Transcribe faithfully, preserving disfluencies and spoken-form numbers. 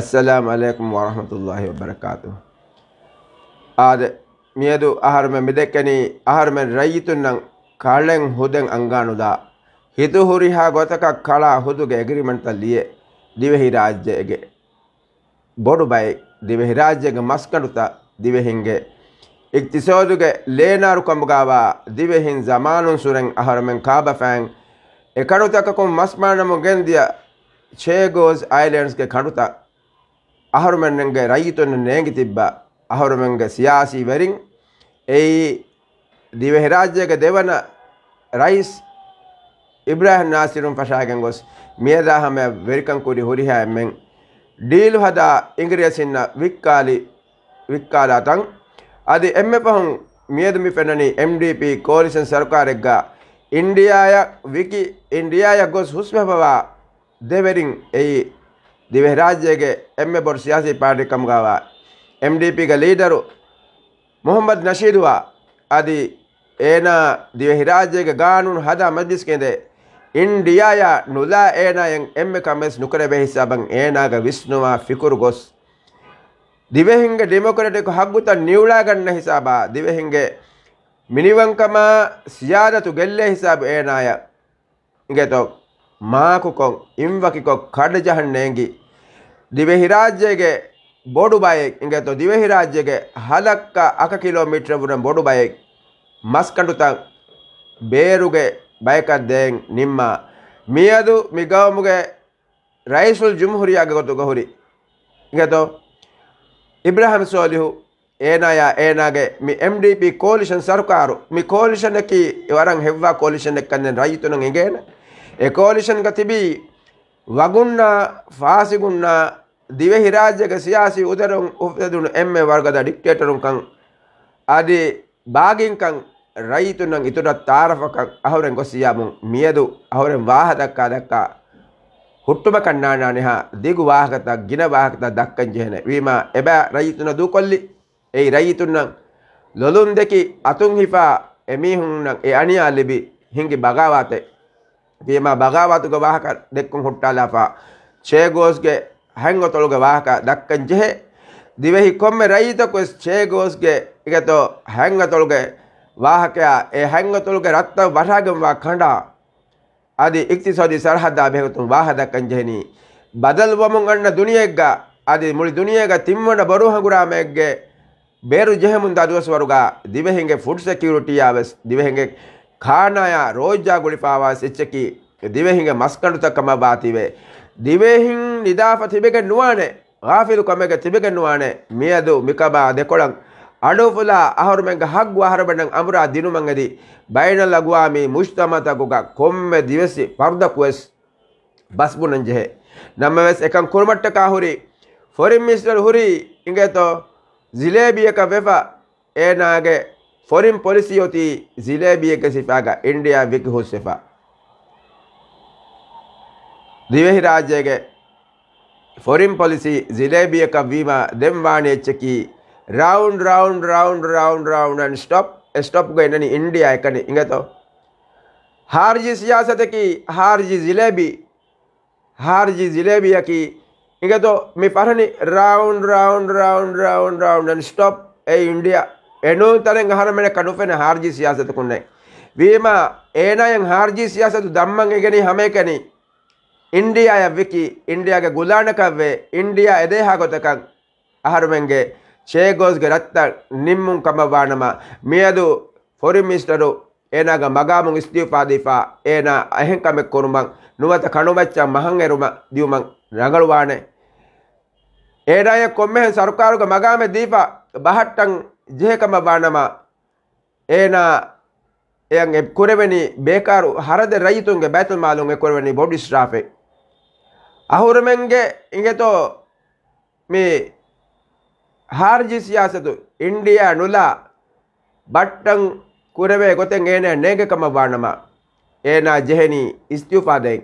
އައްސަލާމު ޢަލައިކުމް ވަރަޙްމަތުﷲި ވަބަރަކާތުހު. އާދެ، މިއަދު އަހަރުމެން މިދެއްކެނީ އަހަރުމެން ރައްޔިތުންނަށް ކަޅެއް ހުދެއް އަންގާނުލާ، ހިތު ހުރިހާ ގޮތަކަށް ކަޅާ ހުދުގެ އެގްރިމަންޓްތައް ލިޔެ، ދިވެހިރާއްޖޭގެ ބޮޑު ބައެއް، ދިވެހިރާއްޖޭގެ މަސްގަނޑުތައް، ދިވެހިންގެ އިޤްތިޞާދުގެ ލޭނާރުކަމުގައިވާ، ދިވެހިން ޒަމާނުން ސުރެން އަހަރުމެން ކާބަފައިން އެ ކަނޑުތަކަކުން މަސްމާ ނަމުން ގެންދިޔަ ޗޭގޯސް އައިލެންޑްސްގެ ކަނޑުތައް އަހަރުމެންގެ ރައްޔިތުންނަށް ނޭނގި ތިއްބާ، އަހަރުމެންގެ ސިޔާސީ ވެރިން އެއީ ދިވެހިރާއްޖޭގެ ދެވަނަ ރައީސް އިބްރާހިމް ނާސިރުން ފަށާގެން ގޮސް، މިއަދާ ހަމަޔަށް ވެރިކަން ކުރި ހުރިހާ އެންމެން ޑީލު ހަދާ އިނގިރޭސިންނަށް ވިއްކާލި، ވިއްކާލާ ތަން. އަދި އެންމެ ފަހުން މިއަދު މި ފެންނަނީ އެމްޑީޕީ ކޯލިޝަން ސަރުކާރެއްގަ އިންޑިއާއަށް ވިކި، އިންޑިއާއަށް ގޮސް ހުސްވެފަވާ ދެވެރިން އެއީ ދިވެހިރާއްޖޭގެ އެންމެ ބޮޑު ސިޔާސީ ޕާޓީ ކަމުގައިވާ އެމްޑީޕީގެ ލީޑަރު މުޙައްމަދު ނަޝީދުއާ. އަދި އޭނާ ދިވެހިރާއްޖޭގެ ގާނޫނު ހަދާ މަޖްލިސްގަ އިނދެ، އިންޑިއާއާ ނުލާ އޭނާއަށް އެންމެ ކަމެއް ނުކުރެވޭ ހިސާބަށް އޭނާގެ ވިސްނުމާ ފިކުރު ގޮސް، ދިވެހިންގެ ޑިމޮކްރެޓިކް ހައްގުތައް ނިއުޅާގަންނަ ހިސާބާ، ދިވެހިންގެ މިނިވަންކަމާ ސިޔާދަތު ގެއްލޭ ހިސާބު އޭނާއަށް އިނގޭތޯ، މާކުކޮށް، އިންވަކިކޮށް ކަޑަޖަހަން ނޭނގި. ދިވެހިރާއްޖޭގެ ބޮޑު ބައެއް، އިނގޭތޯ، ދިވެހިރާއްޖޭގެ ހަލައްކަ އަކަ ކިލޯމީޓަރަށް ވުރެ ބޮޑު ބައެއް މަސްކަނޑުތައް ބޭރުގެ ބަޔަކަށް ދޭން ނިންމާ. މިއަދު މި ގައުމުގެ ރައީސުލްޖުމްހޫރިއްޔާގެ ގޮތުގަ ހުރި، އިނގޭތޯ، އިބްރާހިމް ސޯލިހު އޭނާޔާ އޭނާގެ މި އެމްޑީޕީ ކޯލިޝަން ސަރުކާރު، މި ކޯލިޝަނަކީ ވަރަށް ހެއްވާ ކޯލިޝަނެއް ކަންނޭނގެ ރައްޔިތުންނަށް އެނގޭނެ. އެ ކޯލިޝަންގަ ތިބީ ވަގުންނާ، ފާސިގުންނާ، ދިވެހިރާއްޖޭގެ ސިޔާސީ އުދަރުން އުފެދުނު އެންމެ ވަރުގަދަ ޑިކްޓޭޓަރުންކަން، އަދި ބާޣީންކަން، ރައްޔިތުންނަށް އިތުރަށް ތަޢާރަފަކަށް އަހުރެން ގޮސް ސިޔާމުން މިއަދު އަހުރެން ވާހަ ދައްކާ ދައްކާ ހުއްޓުމަކަށް ނާނާނެހާ ދިގު ވާހަކަތައް، ގިނަ ވާހަކަތައް ދައްކަން ޖެހޭނެ. ވީމާ އެބަ ރައްޔިތުންނަށް ދޫކޮށްލި، އެއީ ރައްޔިތުންނަށް ލޮލުން ދެކި އަތުން ހިފާ އެމީހުންނަށް އެ އަނިޔާ ލިބި ހިނގި ބަޣާވާތެއް. ވީމާ ބަޣާވާތުގެ ވާހަކަ ދެއްކުން ހުއްޓާލާފަ ޗޭ ގޯސްގެ ހަތްއަތޮޅުގެ ވާހަކަ ދައްކަން ޖެހޭ. ދިވެހި ކޮންމެ ރައްޔިތަކުވެސް ޗޭ ގޯސްގެ އިނގޭތޯ ހަތްއަތޮޅުގެ ވާހަކަޔާ އެ ހަތްއަތޮޅުގެ ރަށްތައް ވަށާގެންވާ ކަނޑާ އަދި އިޤްތިޞާދީ ސަރަހައްދާ ބެހޭގޮތުން ވާހަ ދައްކަން ޖެހެނީ. ބަދަލުވަމުން އަންނަ ދުނިޔެއެއްގަ އަދި މުޅި ދުނިޔޭގަ ތިންވަނަ ބޮޑު ހަނގުރާމައެއްގެ ބޭރު ޖެހެމުންދާ ދުވަސްވަރުގަ ދިވެހިންގެ ފުޑް ސެކިއުރިޓީއާ ވެސް ދިވެހިންގެ ކާނާޔާ ރޯއްޖާ ގުޅިފާވާ އެއްޗަކީ ދިވެހިންގެ މަސްގަނޑުތައް ކަމަށްވާތީވެ. ދިވެހިން ނިދާފަ ތިބެގެން ނުވާނެ، ޣާފިލު ކަމެއްގަ ތިބެގެން ނުވާނެ. މިއަދު މިކަމާ ދެކޮޅަށް އަޑުއުފުލާ އަހަރުމެންގެ ހައްގު އަހަރުމެންނަށް އަނބުރާ ދިނުމަށް އެދި، ބައިނަލްއަގުވާމީ މުޖްތަމަޢުތަކުގަ ކޮންމެ ދިވެސި ފަރުދަކުވެސް ބަސް ބުނަން ޖެހޭ. ނަމަވެސް އެކަން ކުރުމަށްޓަކާ ހުރި ފޮރިން މިނިސްޓަރު ހުރީ އިނގޭތޯ ޖިލޭބިއަކަށް ވެފަ، އޭނާގެ ފޮރިން ޕޮލިސީ އޮތީ ޖިލޭބިއެއްގެ ސިފައިގަ އިންޑިއާ ވިކި ހުސްވެފަ. ދިވެހިރާއްޖޭގެ ފޮރިން ޕޮލިސީ ޖިލޭބިއަކަށް ވީމާ ދެން ވާނެ އެއްޗަކީ ރައުންޑް، ރައުންޑް، ރައުންޑް، ރައުންޑް، އެންޑް ސްޓޮޕް، އެ ސްޓޮޕްގަ އިންނަނީ އިންޑިއާ އެކަނި އިނގޭތޯ. ހާރިޖީ ސިޔާސަތަކީ ހާރިޖީ ޖިލޭބީ، ހާރިޖީ ޖިލޭބީއަކީ އިނގޭތޯ މި ފަށަނީ ރައުންޑް، ރައުންޑް، ރައުންޑް، ރައުންޑް، އެންޑް ސްޓޮޕް، އެ އިންޑިއާ. އެ ނޫން ތަނެއް އަހަރެމެނަކަށް ނުފެނޭ ހާރިޖީ ސިޔާސަތަކުންނެއް. ވީމާ އޭނާޔަށް ހާރިޖީ ސިޔާސަތު ދަންމަން އެނގެނީ ހަމައެކަނި އިންޑިއާއަށް ވިކި، އިންޑިއާގެ ގުލާނަކަށްވެ، އިންޑިއާ އެދޭހާ ގޮތަކަށް އަހަރުމެންގެ ޗޭގޯސްގެ ރަށްތައް ނިންމުން ކަމަށްވާނަމަ، މިއަދު ފޮރިން މިނިސްޓަރު އޭނާގެ މަގާމުން އިސްތިއުފާ ދީފާ، އޭނާ އެހެން ކަމެއް ކުރުމަށް ނުވަތަ ކަނޑުމައްޗަށް މަހަށް އެރުމަށް ދިއުމަށް ރަނގަޅުވާނެ. އޭނާޔަށް ކޮންމެހެން ސަރުކާރުގެ މަގާމެއް ދީފަ ބަހައްޓަން ޖެހޭ ކަމަށް ވާނަމަ، އޭނާ އެއަށް އެ ކުރެވެނީ ބޭކާރު ހަރަދެއް ރައްޔިތުންގެ ބައިތުލްމާލުން އެ ކުރެވެނީ ބޮޑު އިސްރާފެއް. އަހުރުމެންގެ އިނގޭތޯ މި ހާރިޖީ ސިޔާސަތު އިންޑިއާ ނުލާ ބައްޓަން ކުރެވޭ ގޮތެއް އޭނާ ނޭނގޭ ކަމަށް ވާނަމަ، އޭނާ ޖެހެނީ އިސްތިއުފާ ދޭން.